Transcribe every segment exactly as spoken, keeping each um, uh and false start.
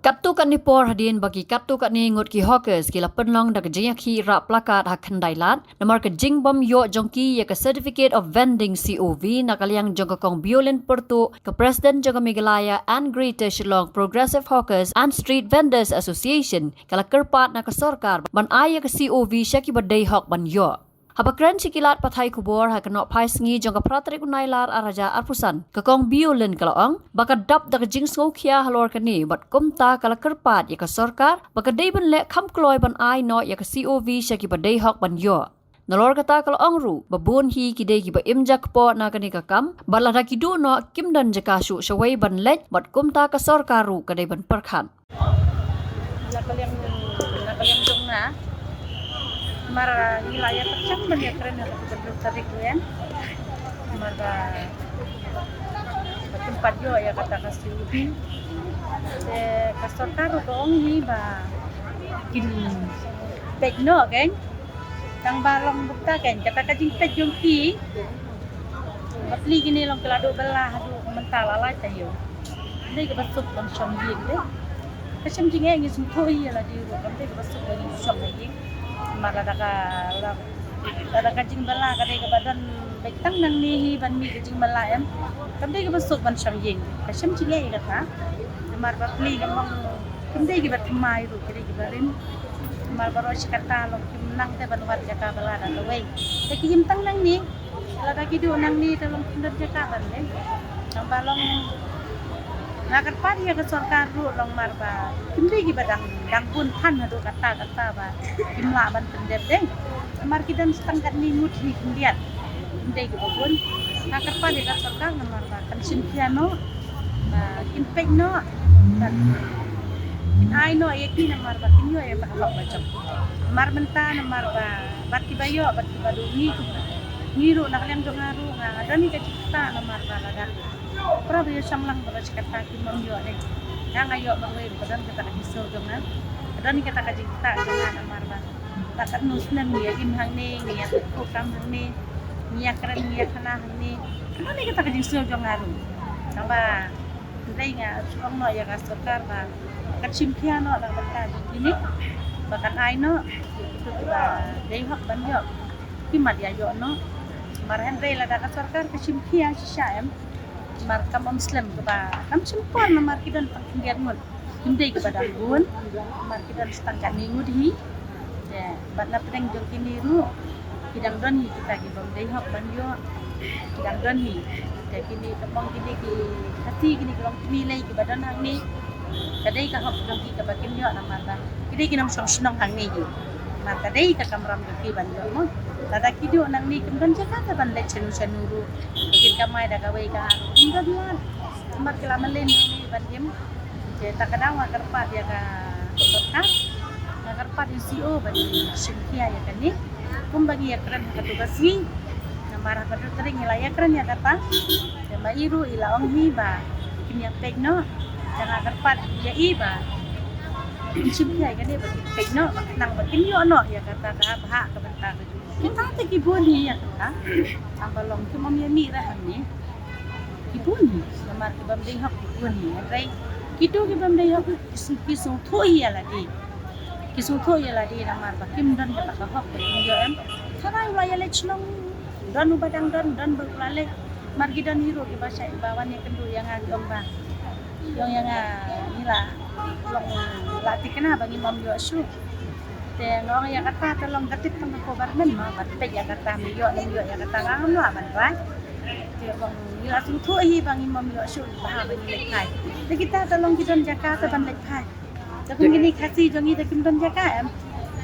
Katto katne por hadien ba ki katto katne ngut ki hawkers ki la pynlong da ka jingïakhih rah placard ha Khyndai Lad namar ka jingbym ïoh jong ki ïa ka Certificate of Vending C O V na ka liang jong ka Kong Biolin Pyrtuh, ka President jong ka Meghalaya and Greater Shillong Progressive Hawkers and Street Vendors Association, ka la kyrpad na ka sorkar ban ai ïa ka C O V sha kiba dei hok ban ïoh. Haba kren sha ki lad pathai khubor ha ka nohphai sngi jong ka phra tarik u Nailar ar hajar arphew san, ka Kong Biolin ka la ong ba ka dap da ka jingsngewkhia halor kane bad kumta ka la kyrpad ïa ka sorkar ba ka dei ban leh kham kloi ban ai noh ïa ka C O V sha kiba dei hok ban ïoh. Nalor kata ka la ong ruh ba bun hi ki dei kiba im jakpoh na kane ka kam bad lada ki duh noh kim don jaka shuh shawei ban leit bad kumta ka sorkar ruh ka dei ban pyrkhat. Na ka liang, na ka liang jong nga, namar ngi la ïa pyrshang ban ïa kren ha ka phyndai tarik ruh, namar ba, ba kim pat ïoh ïa kata ka C O V. Te ka sorkar ruh ka ong hi ba kin peit noh kein. Tang ba long bukta kein kata ka jingpeit jong ki. Ba pli kine long ki la duh bylla haduh mynta la lai taïew. Dei kaba suk ban shong ïing de. Ka shem jingeh ngi sngewthuh ïa lade ruh, kam dei kaba suk ban shong ïing. Namar lada ka, lada, lada ka jingbylla ka dei kaba don beit tang nangne hi ban mih ka jingbylla em, kam dei kaba suk ban shong ïing. Ka shem jingeh ïa kata. Namar ba pli ka long kim dei kiba thymmai ruh, ki dei kiba rim. Namar baroh shi katta long kim nang te ban wad jaka bylla da kawei. Te ki im tang nangne. Lada ki duh nangne te long kim don jaka ban leh. Tang ba long nga kyrpad ïa ka sorkar ruh long namar ba kim dei kiba dang, dang bun than haduh katta katta ba kim lah ban pyndep de. Namar ki don tang katne ngut hi khyndiat. Kim dei kiba bun. Nga kyrpad ïa ka sorkar namar ba kan shim khia noh. Ba kin peit noh. Ba kin ai noh ïa ki namar ba kin ïoh ïa ka hok ba jong. Namar mynta namar ba bad kiba ïoh bad kiba duh ngi, ngi ruh na ka liang jong nga ruh nga don hi ka jingktah namar ba lada para ba ïa shong lang baroh shi katta kim ym ïoh de. Nga nga ïoh marwei ba don kata ka jingsngew jong nga. Don hi kata ka jingktah jong nga namar ba la katno snem ngi ïa im hangne, ngi ïa kut kam hangne, ngi ïa kren, ngi ïa khana hangne. Don hi kata ka jingsngew jong nga ruh. Tang ba hynrei nga shu ong noh ïa ka sorkar ba kan shim khia noh na ka bynta jong kine, ba kan ai noh ïa kito kiba dei hok ban ïoh. Ki mat ïa ïoh noh. Namar hynrei lada ka sorkar ka shim khia shisha em, namar kam ym slem kaba, kam shym por namar ki don tang khyndiat ngut. Kim dei kiba dang bun, namar ki don tang katne ngut hi. Te bad na pdeng jong kine ruh ki dang don hi kita ki bym dei hok ban ïoh. Ki dang don hi. Te kine ka pong kine ki Khasi kine ki long kmie lei kiba don hangne. Ka dei ka hok jong ki kaba kin ïoh namar ba ki dei ki nongshong shnong hangne hi. Namar ka dei ka kamram jong ki ban ïoh mo. Lada ki duh nangne kim don jaka te ban leit shano shano ruh. Kin kamai da kawei ka ar. Kim don lad. Namar ki la mlien hangne ban im. Te ta ka daw nga kyrpad ïa ka sorkar, nga kyrpad ïa C O ban shim khia ïa kane. Kumba ngi ïa kren ha kato ka sngi, namar ha kato tarik ngi la ïa kren ïa kata. Te ma i ruh i la ong hi ba kin ïa peit noh. Te nga kyrpad ïa i ba kin shim khia ïa kane ba kin peit noh, ba khnang ba kin ïoh noh ïa kata ka bhah ka bynta ka jong ki. Kita te ki bun hi ïa kata. Tang ba long kim ym ïa mih re hangne. Ki bun hi, namar ki bym dei hok ki bun hi. Hynrei kito ki bym dei hok ki sng-, ki sngewthuh hi ïa lade. Ki sngewthuh ïa lade namar ba kim don kata ka hok ba kim ïoh em. Tharai u la ïaleit shnong, don uba dang don, don ba u la leit. Namar ki don hi ruh kiba shait ba wan ïakynduh ïa nga ki ong ba, ki ong ïa nga ngi la long la thikna ba ngim ïoh shuh. Te nga ong ïa kata te long ka tip tang ka government ma, ban peit ïa kata me ïoh ne ym ïoh ïa kata ngam lah ban rai. Te ong ngi la sngewthuh hi ba ngim ïoh shuh ba ha ba ngi leit phai. Te kita te long ki don jaka te ban leit phai. Te kum kine Khasi jong ngi te kim don jaka em.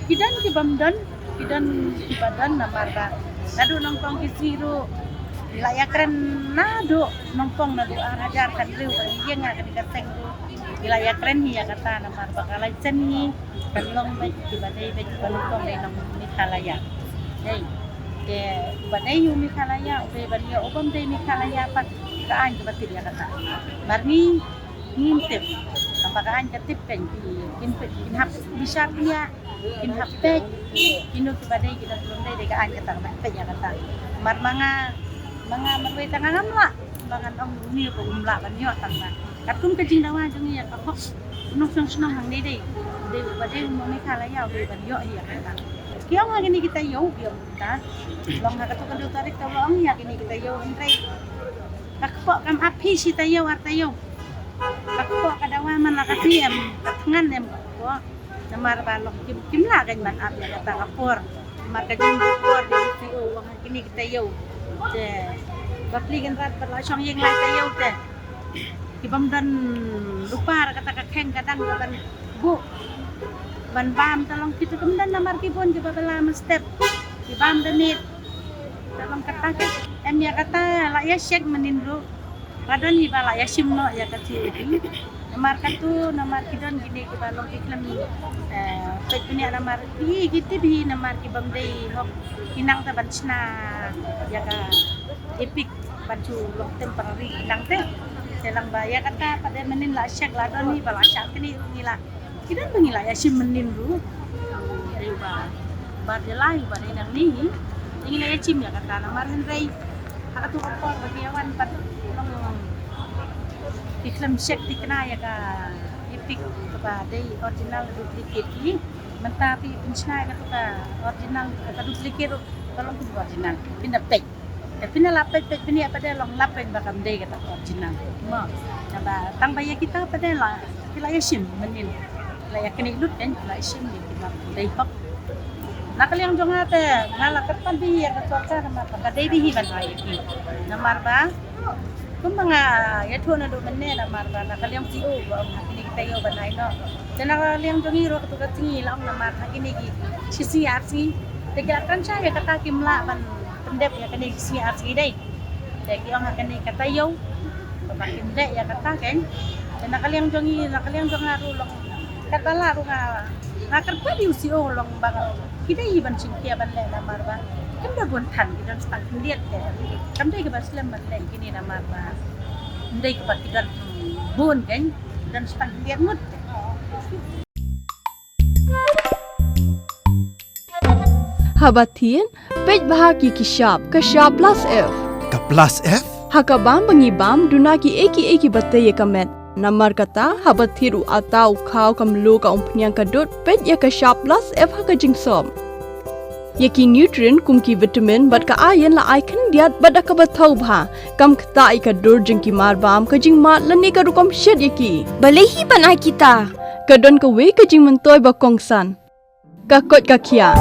Ki don ki bym don, ki don kiba don namar ba naduh nongpong ki sngi ruh ngi la ïakren naduh nongpong naduh ar hajar khathynriew ba ngi ïeng ha kane ka seng ruh. Ngi la ïakren hi ïa kata namar ba ka license hi kan long beit kiba dei beit kiba nyngkong dei nong Meghalaya. Dei. Te uba dei u Meghalaya, u dei ban ïoh, u bym dei Meghalaya pat ka aiñ kaba tip ïa kata. Mar ngi ngim tip. Tang ba ka aiñ ka tip kein ki, kin peit, kin hap bishar ïa, kin hap peit kino kiba dei kino kiba ym dei, dei ka aiñ kata kaba peit ïa kata. Mar ma nga, ma nga marwei tang ngam lah. Ba ngan ong uni ruh um lah ban ïoh tang ba. Katkum ka jingdawa jong ngi ïa ka hok u nongshong shnong hangne dei, dei ba dei u nong Meghalaya u dei ban ïoh ïa kata. Ki ong ha kine ki taïew, ki ong kita, long ha katto katne tarik te ba ong ïa kine ki taïew, hynrei ka kpoh kam ap hi shi taïew ar taïew. Ka kpoh ka dawa man la ka phi em, ka thngan em ka kpoh. Namar ba long kim, kim lah kan ban ap ïa kata ka por. Namar ka jingbuh por jong u C E O u ong ha kine ki taïew, te bapli kynrad pat la shong ïing lai taïew te ki bym don lypa, kata ka kheng ka dang ka ban buh ban bam, te long ki tu kim don namar ki bun kiba bylla mynstep, ki bam da miet. Te long kata ka, em ïa kata la ïa check mynnin ruh. Ba don hi ba la ïa shim noh ïa ka C O D. Namar katu, namar ki don kine kiba long ki khlem, eh, peit bniah namar ki, ki tip hi namar ki bym dei hok, ki nang te ban shna ïa ka EPIC ban shu long temporary ki nang te. Te lang ba ïa kata pat de mynnin la check la don hi ba la shah kine ruh ngi la Ki don ba ngi la ïa shim mynnin ruh. Dei ba, ba dei lai ba dei nangne hi. Ngi la ïa shim ïa kata namar hynrei ha katu ka por ba ki ïa wan pat long ki khlem check thikna ïa ka EPIC kaba dei original duplicate hi. Mynta phi pynshna ïa katu ka original, ka duplicate ruh ka long katu original. Phin da peit. Te phin la peit peit phin ïa pat de long lap peit ba kam dei kata original. Mo. Naba tang ba ïa kita pat de la ki la ïa shim mynnin. La ïa kane lut kan la ïa shim ïa ki ba dei hok. Na ka liang jong nga te nga la kyrpad bha ïa ka sorkar namar ba ka dei bha hi ban ai ïa ki. Namar ba kumba nga ïathuh naduh mynne namar ba na ka liang C E O ba ong ha kine ki taïew ban ai noh. Te na ka liang jong ngi ruh katu ka sngi la ong namar ha kine ki shi sngi ar sngi. Te ki la kynshah ïa kata kim lah ban pyndep ïa kane ki sngi ar sngi dei. Te ki ong ha kane ka taïew ba kim leh ïa kata kan. Te na ka liang jong ngi, na ka liang jong nga ruh long katba lah ruh nga, nga kyrpad ïa u C E O long ba ki dei hi ban shim khia ban leh namar ba kim da bun than, ki don shitang khyndiat te. Kam dei kiba slem ban leh kine namar ba ym dei kiba ki don bun kan, ki don shitang khyndiat ngut. Haba thied, peit bha ki ki shap, ka shap plus F. Ka plus F? Ha ka bam ba ngi bam, duna kiei kiei kiba tei ïa ka met. Namar kata, haba thied u atta, u khaw, ka mluh, ka umphniang, ka dud, peit ïa ka shap plus F ha ka jingsop. Ïa ki nutrient kum ki vitamin bad ka iron la ai khyndiat bad da kaba thaw bha. Kam ktah ïa ka dur jong ki marbam, ka jingmad lane ka rukom shet ïa ki. Balei hi ban ai kita? Ka don kawei ka jingmyntoi ba kongsan. Ka koit ka khiah.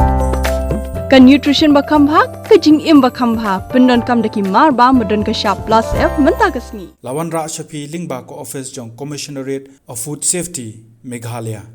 Ka nutrition ba kham bha, ka jingim ba kham bha. Pyndonkam da ki marbam ba don ka shap plus F mynta ka sngi. La wanrah sha phi lyngba ka office jong Commissionerate of Food Safety, Meghalaya.